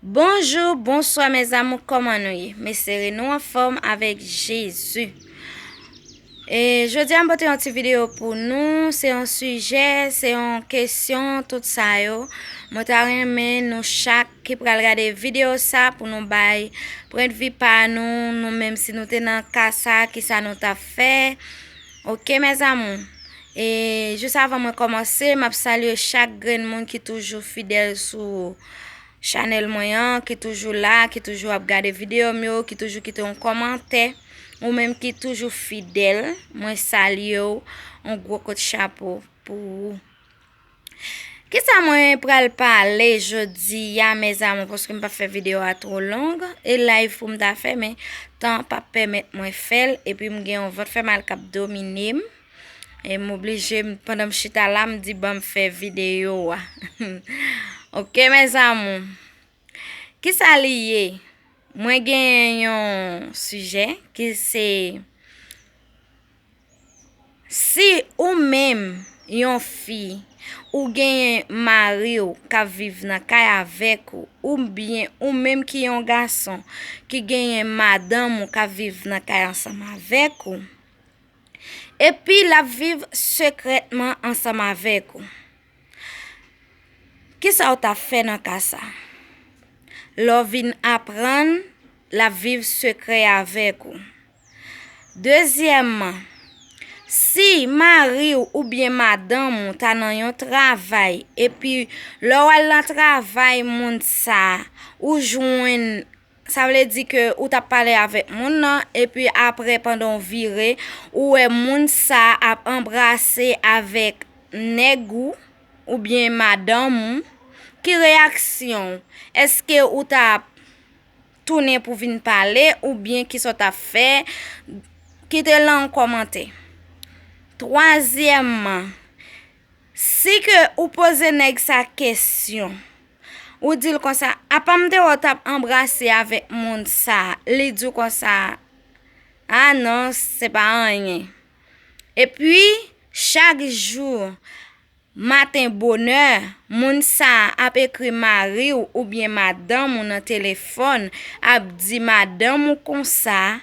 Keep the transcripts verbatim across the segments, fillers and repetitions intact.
Bonjou, bonswa mes amours, kòman nou ye? M espere nou anfòm avèk Jezi. E jodi a m pote yon ti videyo pou nou, se yon sijè, se yon kesyon, tout sa yo. Mwen ta renmen nou chak ki pral gade videyo sa pou nou bay pwennvi pa nou, nou menm si nou te nan ka sa, kisa nou t ap fè. Oke mes amours. E jis avan mwen kòmanse, m ap salye chak grenn moun ki toujou fidèl sou chanèl mwen an, ki toujou la, ki toujou ap gade videyo m yo, ki toujou kite yon kòmantè, ou menm ki toujou fidèl, mwen salye w, yon gwo kout chapo pou ou. Kisa mwen pral pale jodi a mes amours, paske m p ap fè videyo a twò long, e live pou m ta fè, men tan p ap pèmèt mwen fè l, epi m gen yon vant fè mal k ap domine m. E m oblije, m- pandan m chita la, m di ban m fè videyo a. Oke mes amours. Kisa li ye? Mwen gen yon sijè ki se, si ou menm yon fi, ou genyen mari w k ap viv nan kay avèk ou, oubyen ou menm ki yon gason ki genyen madanm ou k ap viv nan kay ansanm avèk ou, epi l ap viv sekrètman ansanm avèk ou. Kisa w t ap fè nan ka sa? Lè w vin aprann l ap viv sekrè avèk ou. Dezyèmman, si mari w oubyen madanm ou ta nan yon travay, epi lè w al nan travay moun sa, ou jwenn Sa vle di ke ou t ap pale avèk moun nan, epi apre, pandan w vire, ou wè moun sa ap anbrase avèk nèg ou oubyen madanm ou. Ki reyaksyon w? Èske ou t ap tounen pou vin pale, oubyen kisa w t ap fè? Kite l nan yon kòmantè. Twazyèmman, si ke ou poze nèg sa kesyon, ou di l konsa, apa m te wè w t ap anbrase avèk moun sa, li di w konsa, a non, se pa anyen. Epi, chak jou, maten bonè, moun sa ap ekri mari w oubyen madanm ou nan telefòn, ap di madanm ou konsa,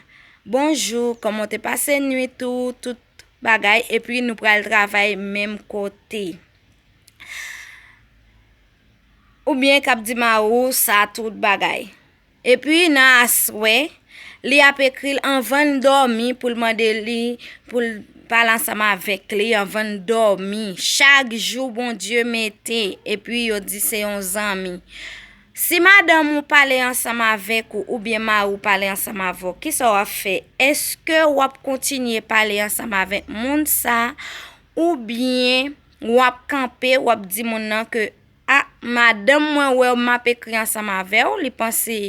bonjou, kòman w te pase nwit ou, tout bagay, epi nou pral travay menm kote. Oubyen k ap di mari w sa tout bagay. Epi nan aswè, li ap ekri l anvan l dòmi pou l mande li, pou l pale ansanm avèk li anvan l dòmi. Chak jou Bondye mete, epi yo di se yon zanmi. Si madanm ou pale ansanm avèk ou, oubyen mari w pale ansanm avè w, kisa w ap fè? Èske w ap kontinye pale ansanm avèk moun sa, oubyen w ap kanpe, w ap di moun nan ke, a, madanm mwen wè m ap ekri ansanm avè w, li panse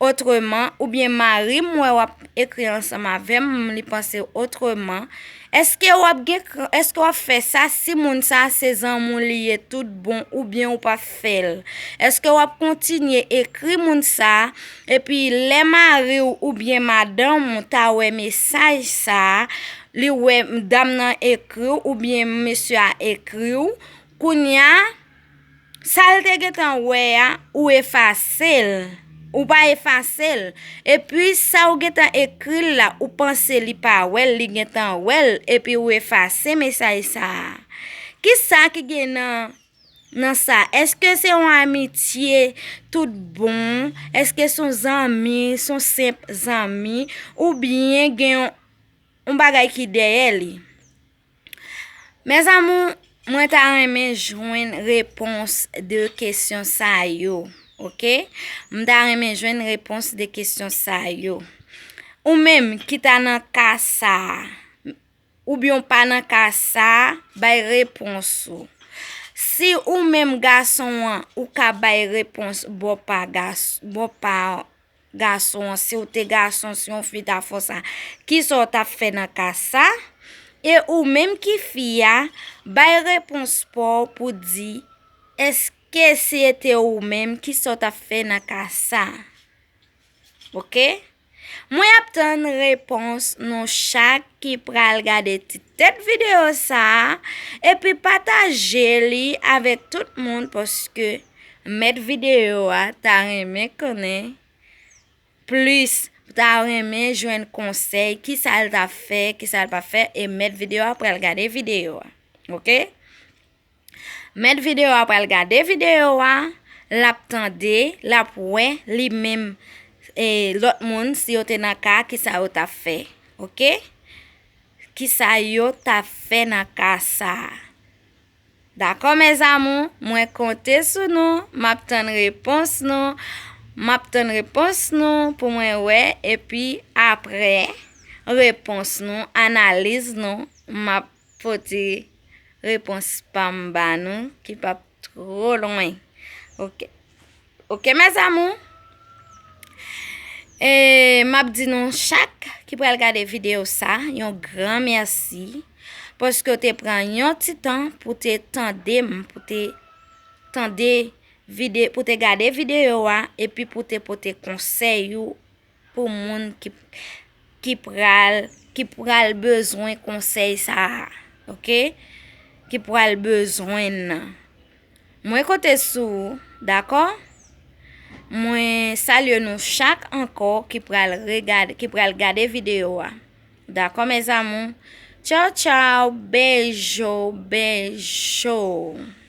otreman, oubyen mari m wè w ap ekri ansanm avè m, li panse otreman. Èske w ap gen, èske w ap fè sa si moun sa se zanmi w li ye tout bon, oubyen ou p ap fè l? Èske w ap kontinye ekri moun sa, epi lè mari w oubyen madanm ou ta wè mesaj sa, li wè dam nan ekri w oubyen mesye a ekri w, kounye a, sa l te gentan wè a, ou efase l. Ou pa efase l. Epi sa w gentan ekri l la, ou panse li pa wè l, li gentan wè l, epi ou efase mesaj sa a. Kisa ki gen nan, nan sa? Èske se yon amitye tout bon? Èske se yon zanmi, se yon senp zanmi? Oubyen gen yon, yon bagay ki dèyè li? Mes amours, mwen ta renmen jwenn repons de kesyon sa yo, oke? M ta renmen jwenn repons de kesyon sa yo. Ou menm ki ta nan ka sa a, oubyen w pa nan ka sa a, bay repons ou. Si ou menm gason an, ou ka bay repons bò pa gas-, bò pa gason an, si w te gason, si yon fi ta fè w sa, kisa w t ap fè nan ka sa? E ou menm ki fi a, bay repons pa w pou di, èske si se te ou menm, kisa w t ap fè nan ka sa? Oke? Mwen ap tann repons nou chak ki pral gade ti tèt videyo sa a, epi pataje li avèk tout moun, paske Mèt videyo a ta renmen konnen plis, ta renmen jwenn konsèy, kisa l ta fè, kisa l pa fè, e mèt videyo a pral gade videyo a. Oke? Mèt videyo a pral gade videyo a, l ap tande, l ap wè li menm, e, lòt moun, si yo te nan ka, kisa yo t ap fè. Oke? Kisa yo t ap fè nan ka sa a. Dakò, mes amours, mwen konte sou nou, m ap tann repons nou, m ap tann repons nou pou mwen wè, epi apre repons nou, analiz nou, m ap pote repons pa m ba nou, ki p ap twò lwen. Oke. Oke, mes amours. E m ap di nou chak ki pral gade videyo sa, yon gran mèsi, paske w te pran yon ti tan pou te tande m, pou te tande vide-, pou te gade videyo a, epi pou te pote konsèy ou pou moun ki, ki pral, ki pral bezwen konsèy sa a, oke? Ki pral bezwen nan. Mwen konte sou ou, dakò? Mwen salye nou chak ankò ki pral regade, ki pral gade videyo a. Dakò, mes amours? Tchao, tchao, beijo, beijo.